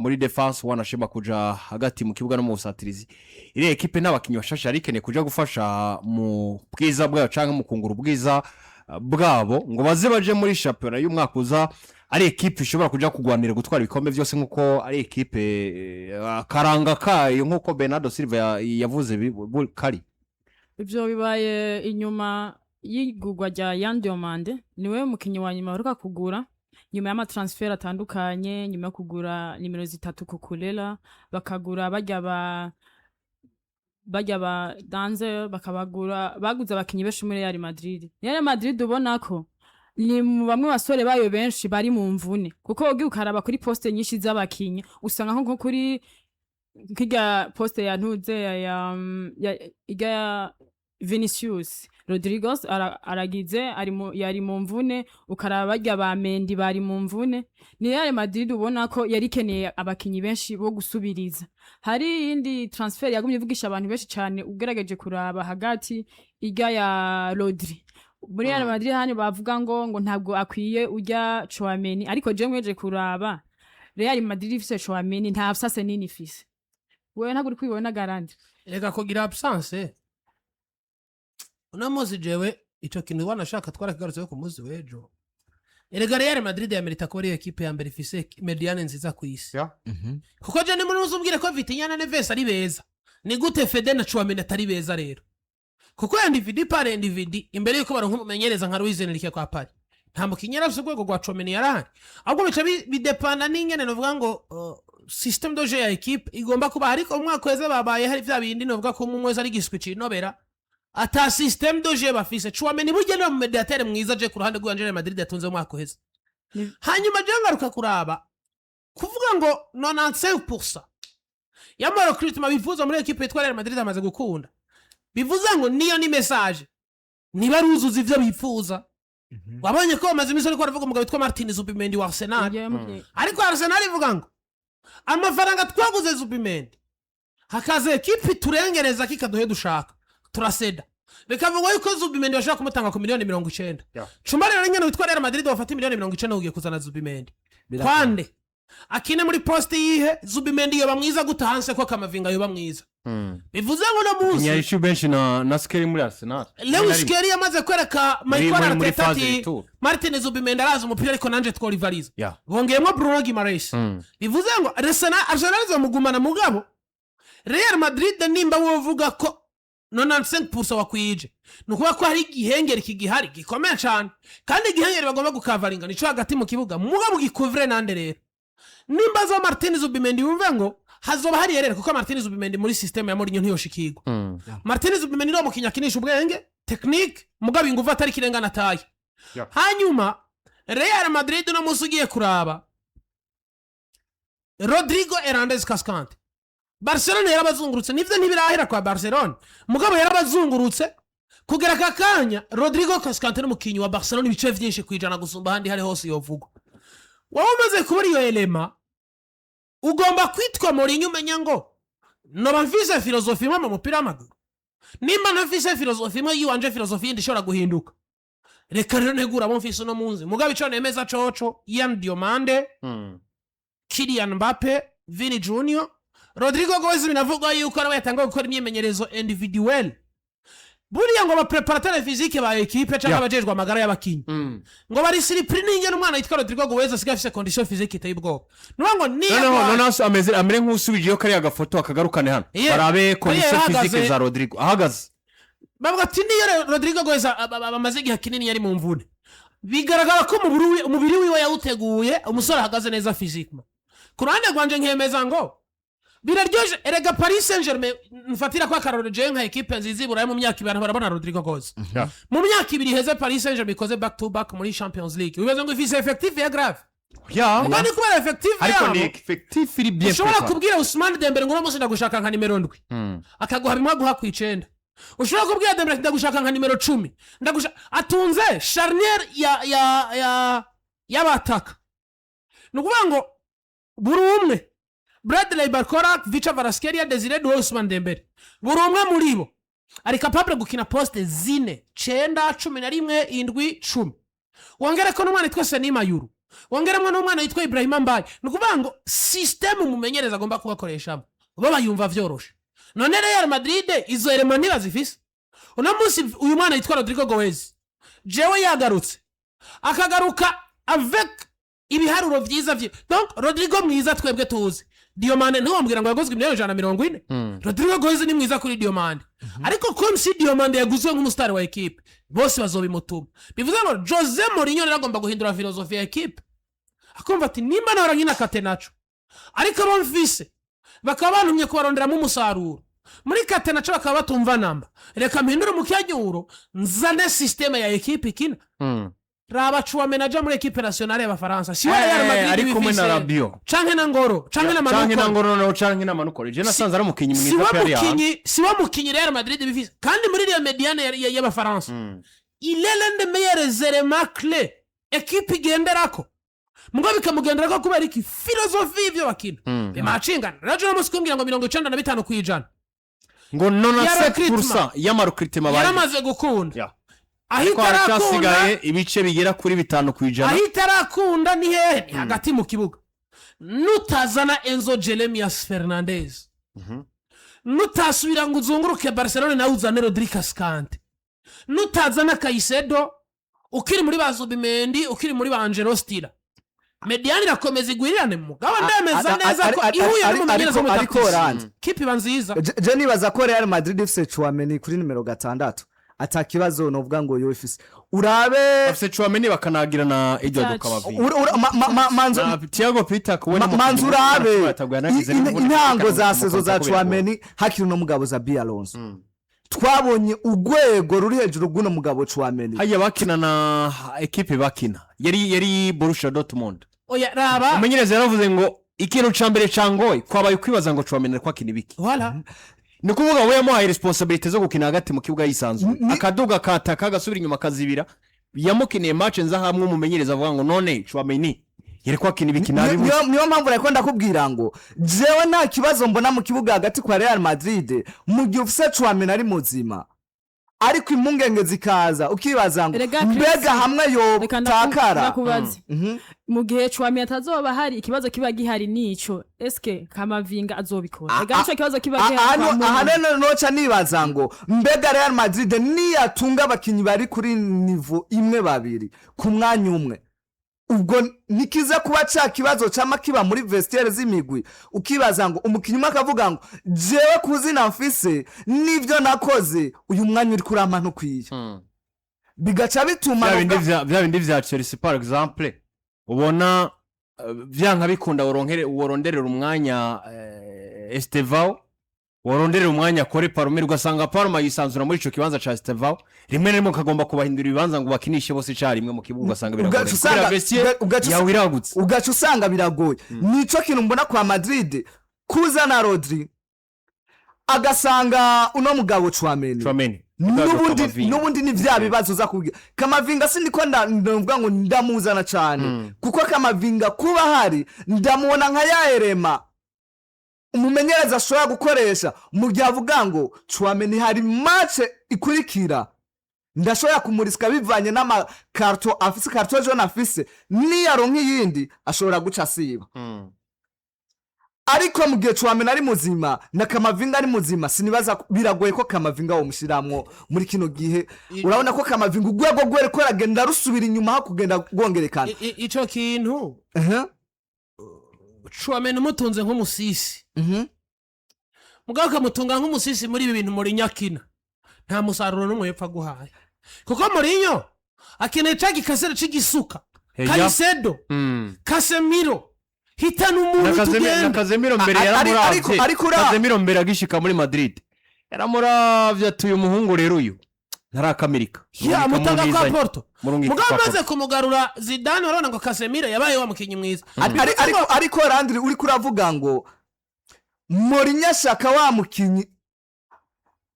Muri défense, wanashima kuja hagati mu kibuga no mu busatirizi, iriya ekipe n'abakinyi bashasha yari ikeneye kuja gufasha mu bwiza bwayo canke mu kungura ubwiza bwabo, ngo baze baje muri shampiyona y'umwaka uza ari ekipe ishobora kuja kugwanira gutwara ibikombe byose, nk'uko ari ekipe akaranga kayo, nk'uko Bernardo Silva yavuze kari. Ivyo bibaye inyuma y'igurwa rya Yan Diomande, niwe mukinyi wa nyuma baheruka kugura nyuma y'ama transfert atandukanye, nyuma yo kugura nimero 3 Cucurella, bakagura barya ba Danze, bakabagura, baguze abakinyi benshi muri Real Madrid. Real Madrid ubona ko ni mu bamwe basore bayo benshi bari mu mvune, kuko ugiye ukaraba kuri poste nyinshi z'abakinyi, usanga nko kuri kirya poste ya ntuze ya irya ya Vinicius Rodriguez aragize yari mu mvune, ukaraba barya ba Mendy bari mu mvune. Ni Real Madrid ubona ko yari ikeneye abakinyi benshi bo gusubiriza. Hari iyindi transfer yagumye ivugisha abantu benshi cyane, ugerageje kuraba hagati, irya ya Rodri muri Real Madrid. Hano bavuga ngo ntabwo akwiye urya Tchouameni, ariko je mweje kuraba Real Madrid ifise Tchouameni, nta absence nini ifise. Wewe ntabwo uri kwibona garandi? Reka kugira absence uno munsi, jewe ico kintu wanashaka twarakigarutseho ku munsi w'ejo. Erega Real Madrid yamerita kuba ariyo ekipe ya mbere ifise médiane nziza ku isi, kuko je ni muri umbwire ko Vitinha na Neves ari beza, ni gute Fede na Tchouameni atari beza rero? Kuko individu par individu, imbere yuko baronka umumenyereza nka Luis Enrique kwa Paris, nta mukinyi yari afise urwego rwa Tchouameni yarahari. Ahubwo bica bidepanda n'ingene novuga ngo système de jeu ya équipe igomba kuba. Ariko umwaka weze babaye hari vya bindi novuga ko umwe wese ari igiswi cinobera, ata système de jeu bafise. Tchouameni burya niwe mu médiateur mwiza je ku ruhande rwa Real Madrid yatunze mu mwaka uheze. Hanyuma je ngaruka kuraba kuvuga ngo 95% y'ama recrutement bifuza muri ekipe yitwa Real Madrid amaze gukunda, bivuze ngo niyo ni message ntibaruzuza ivyo bifuza. Wabonye ko bamaze iminsi ariko baravuga umugabo witwa Martin Zubimendi wa Arsenal, ariko Arsenal ivuga ngo amafaranga twaguze Zubimendi, hakaza ekipe iturengereza kikaduhe dushaka, turaseda. Bikavugwa yuko Zubimendi bashobora kumutanga ku miliyoni 90. Cuma rero nyene witwa Real Madrid wafata miliyoni 90 ugiye kuzana Zubimendi kwande akine muri poste yihe? Zubimendi yoba mwiza gute hanse ko Kamavinga yoba mwiza? Bivuze ngo no munsi Nyarishu benshi na Skelly muri Arsenal. Lewis Skelly yamaze kwereka Michael muri Arteta phase ati retour. Martin Zubimendi arazi umupira, ariko nanje tworivariza. Bongeyemo Bruno Guimaraes. Bivuze ngo Arsenal izomugumana. Mugabo Real Madrid, nimba wovuga ko 95% wakwije, ni ukuvuga ko hari igihengeri kigihari gikomeye cyane, kandi igihengeri bagomba gukavaringa nico hagati mu kibuga. Mugabo gikuvure nande rero? Nimba zo Martin Zubimendi, wumve ngo hazoba hari erreur, kuko Martin Zubimendi muri système ya Mourinho ntiyoshikirwa. Martin Zubimendi niwo mukinnyi akinisha ubwenge, technique, mugabo inguvu atari kirenga na taille. Hanyuma Real Madrid uno munsi ugiye kuraba Rodrigo Hernandez Cascante, Barcelona yarabazungurutse. Nivyo, ntibirahera kwa Barcelona, mugabo yarabazungurutse kugera aka kanya. Rodrigo Cascante n'umukinnyi wa Barcelona ibice vyinshi kwijana gusumba ahandi hari hose yovugwa. Wowe umaze kubura iyo élément, ugomba kwitwa Mourinho, umenya ngo noba mfise philosophie imwe mu mupira w'amaguru. Nimba ntafise philosophie imwe yiwanje, philosophie yindi ishobora guhinduka. Reka rero ntegura abo mfise uno munsi. Mugabo ico nemeza coco, Yan Diomande, Kylian Mbappe, Vini Junior, Rodrigo Goes, binavugwa yuko nawe yatangiye gukora imyimenyerezo individuel. Buriya ngo aba préparateur physique ba ekipe canke abajejwe amagara y'abakinyi ngo bari surpris n'ingene umwana yitwa Rodrigo Goes asigaye afise condition physique iteye ubwoba. Nuvuga ngo niyo Noneho agwaye- noneho ameze nk'usubijeyo kariya gafoto akagarukane hano, barabe condition Hariya physique ahagaze. za Rodrigo ahagaze. Bavuga ati niyo Rodrigo Goes amaze igihe kinini yari mu mvune, bigaragara ko umubiri wiwe yawuteguye, umusore ahagaze neza physiquement. Ku ruhande rwanje nkemeza ngo biraryoje. Erega Paris Saint Germain mfatira ko akarorero jewe nka ekipe nziza i Burayi, mu myaka 2 barabona Rodrigo Goes. Mu myaka 2 iheze Paris Saint Germain ikoze back to back muri Champions League, wibaza ngo ifise effectif ya grave? Ubwo ni kubera effectif Ariko yabo. ni effectif iri bien Ushobora préparé. kubwira Ousmane Dembele ngo uno munsi ndagushaka nka nimero 7, akaguha bimwe aguha ku 9. Ushobora kubwira Dembele ati ndagushaka nka nimero 10, ndagushaka. Atunze charnière ya y'abataka, ni ukuvuga ngo buri umwe, Bradley Barcola, Khvicha Kvaratskhelia, Desire Doué, Ousmane Dembele, buri umwe muri bo ari capable gukina poste zine: 9, 11, 7, 10. Wongere ko n'umwana witwa Seni Mayulu. Wongeramo n'umwana yitwa Ibrahima Mbaye. Ni ukuvuga ngo système umumenyereza agomba kubakoreshamo bo bayumva vyoroshe. None Real Madrid izo éléments ntibazifise uno munsi. Uyu mwana yitwa Rodrygo Goes, jewe yagarutse, akagaruka avec ibiharuro vyiza vye. Donc Rodrygo mwiza twebwe tuzi Diomande, ntiwambwira ngo yaguzwe miliyoni 140. Rodrygo Goes ni mwiza kuri Diomande, ariko comme si Diomande yaguzwe nk'umusitari wa ekipe, bose bazobimutuma. Bivuze ngo Jose Mourinho rero agomba guhindura philosophie ya ekipe, akumva ati nimba nahora nkina catenaccio, ariko abo mfise bakaba bantumye kubaronderamo umusaruro muri catenaccio, bakaba batumva namba, reka mpindure umukenyuro, nzane système ya ekipe ikina. Raba Tchouaméni aja muri équipe nationale y'Abafaransa, si we Real Madrid Ari kumwe na ibifise. Rabiot. Canke na Ngoro, canke na canke na Manuko. Ngoro noneho, canke na Manukore. Je nasanze ari umukinyi Si mwiza we pe ari hanze. mukinyi, si we mukinyi Real Madrid ibifise. Kandi muri iyo médiane y'Abafaransa, il est l'un des meilleurs éléments clés ekipe igenderako. Mugo bikamugenderako kubera iki? Philosophie y'ivyo bakina bimacingana. Rero uno munsi kumbwira ngo 95% ngo nona ya 7% y'amarecrutements baje yaramaze gukunda. Aho Ariko itarakunda, haracyasigaye ibice bigera kuri 5%. Aho itarakunda ni hehe? Ni hagati mu kibuga. Nutazana Enzo Jeremias Fernandez, nutasubira ngo uzunguruke Barcelone nawe uzane Rodri Cascante, nutazana Caicedo, ukiri muri ba Zubimendi, ukiri muri ba Angelo Stiller, médiane irakomeza igwirirane. Mugabo ndemeza neza ko ihuye n'umumenyereza Ariko w'umutacticien, Randi. kipe iba nziza. Je nibaza ko Real Madrid ifise Tchouameni kuri nimero 6 ata kibazo novuga ngo yo ifise. Urabe Bafise Tchouameni, bakanagira na Eduardo Touch. Camavinga. Manzo Na Thiago Pitarch we. Manzo urabe intango za saison za Tchouameni hakiri uno mugabo Xabi Alonso, twabonye urwego ruri hejuru rw'uno mugabo Tchouameni. Hajya bakina na ekipe bakina yari Borussia Dortmund. Oya, raba. Umumenyereza yaravuze ngo ikintu ca mbere cangoye kwabaye kwibaza ngo Tchouameni ariko akina ibiki. Voilà. Ni ukuvuga we yamuhaye responsabilité zo gukina hagati mu kibuga yisanzuye, akaduga, akataka, agasubira inyuma, akazibira. Yamukiniye match nza hamwe umumenyereza avuga ngo none Tchouameni yari kwakina ibiki nabi. Niyo mpamvu nariko ndakubwira ngo jewe nta kibazo mbona mu kibuga hagati kwa Real Madrid mu gihe ufise Tchouameni ari muzima, ariko impungenge zikaza ukibaza ngo Erega Chris, mbega hamwe reka yotakara. Ndakubaze, mu gihe Tchouameni atazoba hari, ikibazo kiba gihari nico: eske Camavinga azobikora? Rega nico kibazo kiba gihari kwa Aha. Mourinho. Rero noca nibaza ngo mbega Real Madrid niyatunga abakinyi bari kuri niveau imwe babiri ku mwanya umwe, ubwo nikiza kuba ca kibazo cama kiba muri vestiaire z'imigwi, ukibaza ngo umukinyi umwe akavuga ngo jewe kuzina mfise n'ivyo nakoze, uyu mwanya uri kurampa ntukwiye, bigaca bituma Vya bindi vya Chelsea par exemple, ubona vyanka bikunda woronkere woronderera umwanya Estevao, woronderera umwanya Cole Palmer, ugasanga Palmer yisanzura muri ico kibanza ca Estevao. Rimwe na rimwe ukagomba kubahindura ibibanza ngo bakinishe bose icarimwe mu kibuga, ugasanga biragoye Ugaca usanga- kubera vestiaire yawe iragutse. Ugaca usanga biragoye. Nico kintu mbona kwa Madrid, kuzana Rodri agasanga uno mugabo Tchouameni, Tchouameni. N'ubundi ni vya bibazo uza kubwira Camavinga. Sindiko ndavuga ngo ndamuzana cane, kuko Camavinga kuba hari ndamubona nka ya élément umumenyereza ashobora gukoresha mu gihe avuga ngo Tchouameni hari match ikurikira ndashobora kumurisika bivanye n'amacarton afise, carton jaune afise, niyaronka iyindi ashobora guca asiba. Ariko mu gihe Tchouameni ari muzima na Camavinga ari muzima, sinibaza biragoye ko Camavinga womushiramwo muri kino gihe. Urabona ko Camavinga urwego rwe ruriko ruragenda rusubira inyuma aho kugenda rwongerekana. Ico kintu, Tchouameni umutunze nk'umusisi, mugabo ukamutunga nk'umusisi muri ibi bintu Mourinho akina, nta musaruro n'umwe yepfa aguhaye, kuko Mourinho akeneye ca gikasere c'igisuka. Heya. Caicedo, Casemiro, hitana umuntu Na tugenda. Casemiro mbere yaramuravye. Ariko Casemiro mbere agishika muri Madrid yaramuravye ati uyu muhungu rero uyu ntarakamirika. Ya, amutanga kwa Porto. Murungika Mugabo kwa amaze Porto. kumugarura Zidane, urabona ngo Casemiro yabaye wa mukinyi mwiza. Ariko Landry, uriko uravuga ngo Mourinho ashaka wa mukinyi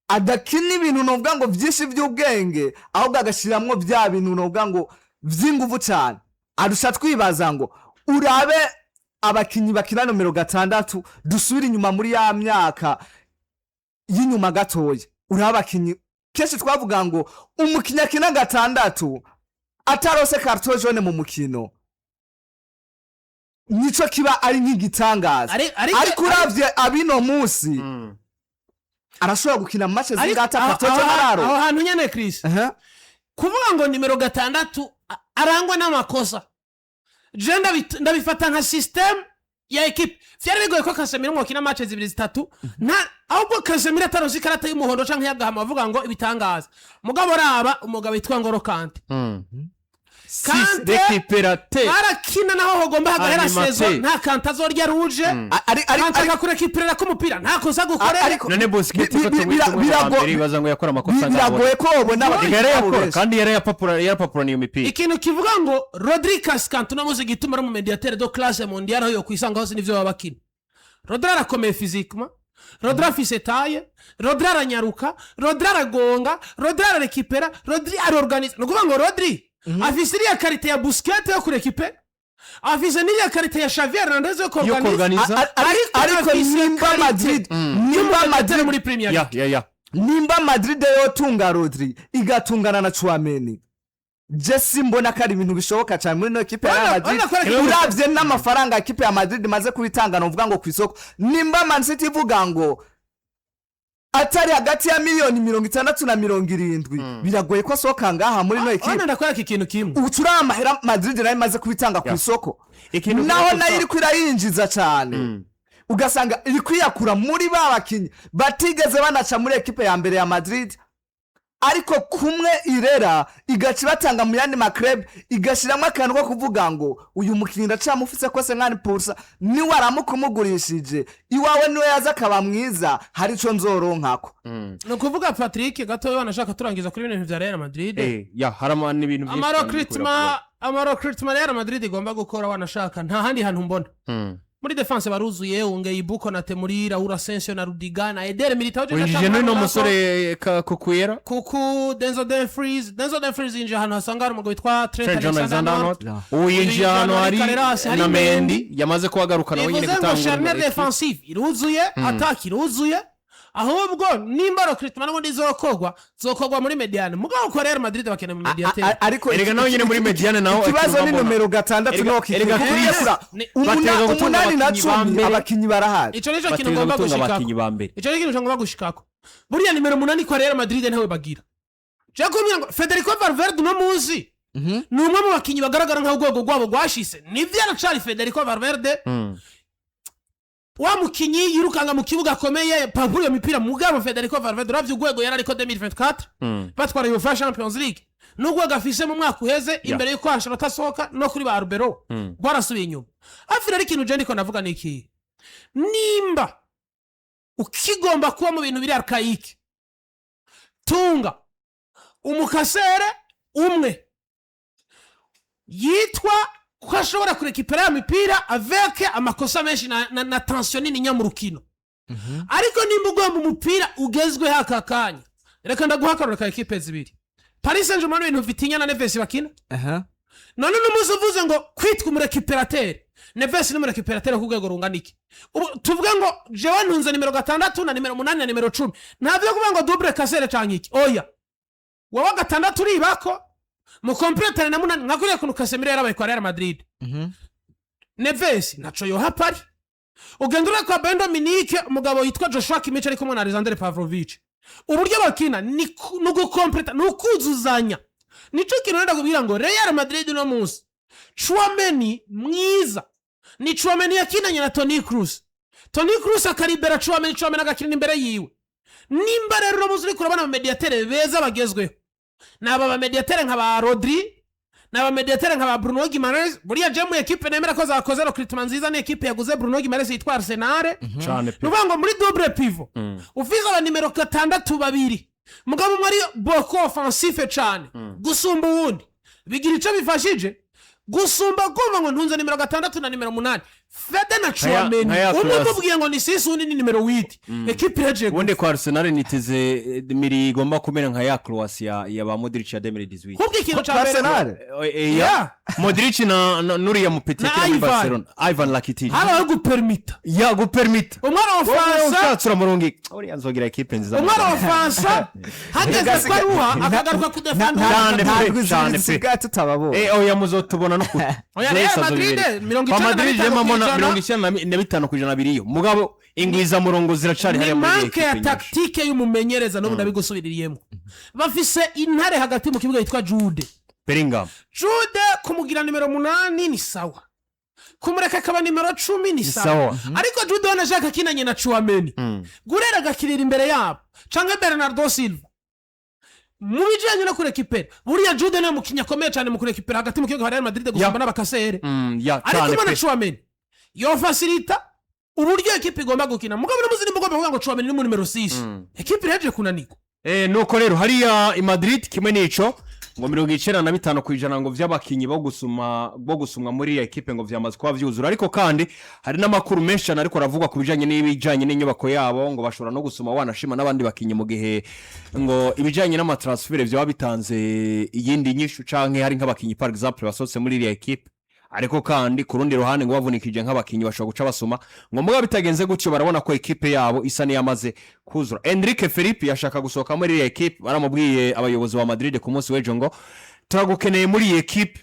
adakina ibintu novuga ngo vyinshi vy'ubwenge, ahubwo agashiramwo vya bintu novuga ngo vy'inguvu cane. Arusha twibaza ngo urabe abakinyi bakina nomero 6, dusubire inyuma muri ya myaka y'inyuma gatoya, urabe abakinyi kenshi twavuga ngo umukinyi akina 6 atarose carton jaune mu mukino. Nico kiba ari nk'igitangaza. Ariko uravye abino munsi, arashobora gukina match zingata aho 14 araro. Aho hantu nyene, Chris, kuvuga ngo nimero 6 arangwa n'amakosa, je ndabifata nka system ya ekipe. Vyari bigoye ko Casemiro mwokina match zibiri zitatu nta, ahubwo Casemiro ataronse ikarata y'umuhondo canke y'agahama, bavuga ngo ibitangaza. Mugabo raba umugabo yitwa Ngolo Kante. Kante Récupérateur. arakina naho hogomba hagahera Animateur. saison, nta Kante azorya rouge. Kante akakurekipirira k'umupira, nta kosa gukorera. Ariko None Busquets ko tumwe bibaza ngo yakora amakosa? Biragoye ko wobona abakinnyi yarayakora benshi. Kandi yarayapapurana iyo mipira. Ikintu kivuga ngo Rodri Cascante uno munsi, gituma ari mu médiateur de classe mondiale, aho yokwisanga hose nivyo baba bakina. Rodri arakomeye physiquement, Rodri afise taille, Rodri aranyaruka, Rodri aragonga, Rodri ararekipera, Rodri arorganiza. Ni ukuvuga ngo Rodri afise iriya qualité ya Busquets yo kurekipera, afise n'iriya qualité ya Xavi Hernandez yo yo kuorganiza. kuorganiza. Ariko Ariko afise nimba qualité Madrid, nimba Madrid muri Premier League. Ya. Nimba Madrid yotunga Rodri, igatungana na Tchouameni, je simbona ko ari ibintu bishoboka cyane muri ino ekipe ya Real Madrid. Urabona ko ari- Uravye n'amafaranga ekipe ya Madrid imaze kubitanga, novuga ngo ku isoko, nimba Man City ivuga ngo atari hagati ya miliyoni 60 na 70, biragoye ko asohoka ngaha muri ino Urabona, ekipe. ndakwereka ikintu kimwe. Ubu turi amahera Madrid nayo imaze kubitanga ku isoko, Ikintu naho gusa- nayo iriko irayinjiza cyane, ugasanga iri kwiyakura muri ba bakinnyi batigeze banaca muri ekipe ya mbere ya Madrid, ariko kumwe irera igaca ibatanga mu yandi ma club, igashyiramo akantu ko kuvuga ngo uyu mukinnyi ndacamufise kose nkani pusa, niwe aramuka umugurishije iwawe, niwe yaza akaba mwiza, hari ico nzoronkako. Ni ukuvuga, Patrick, gatoya wanashaka turangiza kuri bino bintu vya Real Madrid. Ya, harimo n'ibintu byinshi cyane. Ama recrutement, ama recrutement Real Madrid igomba gukora, wanashaka nta handi hantu mbona. Muri défense baruzuye, wongeye Ibou Konate muri Raul Asensio na Rudiger na Eder Militao. Winjije n'uno musore Kukwera. Kuku Denzel Dumfries. Denzel Dumfries yinjiye ahantu hasanga hari umugabo witwa Trent Trent John Alexander Alexander Arnold. Arnold ubu yinjiye ahantu hari Carreras, hari na Mendy. Mendy yamaze kuhagarukana wenyine Bivuze ngo gutanga charnière urumuri. défensive iruzuye, attaque iruzuye. Ahubwo nimba recrutement n'ubundi zokorwa, zokorwa muri médiane. Mugabo ko Real Madrid bakeneye mu médiateur. Ariko Erega nawe nyine muri médiane naho ikibazo ni mbona. nomero 6. Erega- No erega Chris, bategerezwa gutunga 8 na abakinyi ba 10 mbere. Abakinyi barahari. Ico nico kintu Bategerezwa ngomba gutunga gushikako. abakinyi ba mbere. Ico nico kintu ngomba gushikako. Buriya nimero 8 kwa Real Madrid ntawe bagira. Je kumbwira ngo Federico Valverde uno munsi ni umwe mu bakinyi bagaragara nk'aho urwego rwabo rwashise. Nivyo, aracari Federico Valverde, wa mukinyi yirukanga mu kibuga akomeye, pampura iyo mipira. Mugabo Federico Valverde, uravye urwego yari ariko 2024 batwara UEFA Champions League n'urwego afise mu mwaka uheze imbere y'uko Ancelotti asohoka no kuri ba Arbeloa, rwarasubiye inyuma hafi. Rero ikintu je ndiko ndavuga ni ikihe? Nimba ukigomba kuba mu bintu biri archaïque, tunga umu casseur umwe yitwa ko ashobora kurekipera ya mipira avec amakosa menshi na tension nini mu rukino. Ariko nimba ugomba umupira ugezweho aka kanya, reka ndaguha akarorero ka ekipe zibiri, Paris Saint Germain, ibintu Vitinha na Neves bakina. None n'umunsi uvuze ngo kwitwa umu récupérateur, Neves ni umu récupérateur ku rwego rungana iki? Ubu tuvuge ngo jewe ntunze nimero 6 na nimero 8 na nimero 10, ntabyo kuvuga ngo double casseur canke iki. Oya, wowe 6 uribako mu compléter na 8, nka kuriya kuntu Casemiro yarabaye kwa Real Madrid. Neves ntaco yoha Paris. Ugenda ureba kwa Bayern Dominique, umugabo yitwa Joshua Kimmich ari kumwe na Alexander Pavlovich, uburyo bakina ni ugukompleta, ni ukuzuzanya. Nico kintu rero ndakubwira ngo Real Madrid uno munsi, Tchouameni mwiza ni Tchouameni yakinanye na Toni Kroos, Toni Kroos akaribera Tchouameni, Tchouameni agakina imbere yiwe. Nimba rero uno munsi uriko urabona aba médiateur beza bagezweho, ni aba ba médiateur nka ba Rodri, ni aba médiateur nka ba Bruno Guimaraes. Buriya je mu ekipe nemera ko zakoze recrutement nziza ni ekipe yaguze Bruno Guimaraes yitwa Arsenal. Cane pe. Ni ukuvuga ngo muri double pivot ufise aba nimero 6 babiri, mugabo umwe ari beaucoup offensif cane gusumba uwundi, bigira ico bifashije gusumba kumva ngo ntunze nimero 6 na nimero 8. Fede na Tchouameni, Nka ya umwe class. umubwiye ngo ni 6, undi ni nimero 8, ekipe irejeje. Ubundi kwa Arsenal niteze milieu igomba kumera nka ya Croatia ya ba Modric ya 2018. Kubwo ikintu ca mbere Arsenal. Ya Modric na nuriya mupeti Na yakina muri Ivan. Barcelona, Ivan Rakitic. Habaho gupermita Ya gupermita. umwana wa Wowe Faransa. ushatse uramurungika, uriya nzogira ekipe nziza. Umwana wa Faransa hageze ko aruha akagaruka kudefanda. Cyane pe, Ntabwo cyane pe. zisigaye tutababonye. Oya, muzotubona no kure. Oya, Real Madrid, mirongo Kwa icenda na Madrid bitanu jema mbona kw'ijana. 95% biriyo, mugabo ingwiza murongo ziracari Ni hariya muri manque ya ekipe nyinshi. tactique y'umumenyereza. N'ubu ndabigusubiriyemo, bafise intare hagati mu kibuga yitwa Jude Bellingham. Jude kumugira nimero 8 ni sawa, kumureka akaba nimero 10 ni sawa. Sawa. Ariko Jude wanashaka akinanye na Tchouameni, Gurera agakirira imbere yabo canke Bernardo Silva mu bijanye no kurekipera, buriya Jude niwe mukinnyi akomeye cyane mu kurekipera hagati mu kibuga wa Real Madrid gusumba n'abakasere. Ya Ariko cyane ubona pe. Tchouameni yofacilita uburyo ekipe igomba gukina, mugabo n'umuzi nimba ugomba kuvuga ngo Tchouameni ni mu nimero 6, ekipe irejeje kunanirwa. Nuko rero hariya i Madrid kimwe n'ico ngo 95% ngo vy'abakinyi bo gusumwa muri iya ekipe ngo vyamaze kuba vyuzura. Ariko kandi hari n'amakuru menshi cyane ariko aravugwa ku bijanye n'ibijanye n'inyubako yabo, ngo bashobora no gusuma wanashima n'abandi bakinyi mu gihe ngo ibijanye n'amatransfert vyoba bitanze iyindi nyishu, canke hari nk'abakinyi par exemple basohotse muri iriya ekipe. Ariko kandi ku rundi ruhande ngo bavunikije nk'abakinyi bashobora guca basoma, ngo mugabo bitagenze gutyo barabona ko ekipe yabo isa n'iyamaze kuzura. Enrique Felipe yashaka gusohoka muri iriya ekipe, baramubwiye abayobozi ba Madrid ku munsi w'ejo ngo turagukeneye muri iyi ekipe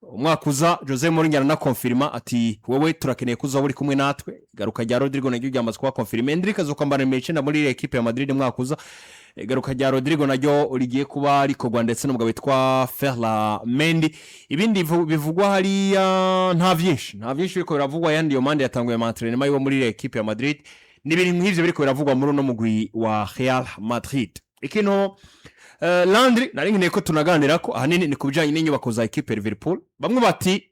umwaka uza. Jose Mourinho aranakonfirima ati wowe turakeneye kuza uri kumwe natwe. Igaruka rya Rodrigo naryo ryamaze kuba confirmé. Endrick azokwambara nimero 9 muri iriya ekipe ya Madrid umwaka uza. Igaruka rya Rodrigo naryo rigiye kuba rikorwa, ndetse n'umugabo witwa Ferland Mendy. Ibindi bivugwa hariya nta byinshi biriko biravugwa. Yandi Diomande yatanguye ama yiwe muri iriya ekipe ya Madrid n'ibintu nk'ivyo biriko biravugwa muri uno mugwi wa Real Madrid. Ikintu Landry nari nkeneye ko tunaganira ko ahanini ni ku bijanye n'inyubako za ekipe ya Liverpool. Bamwe bati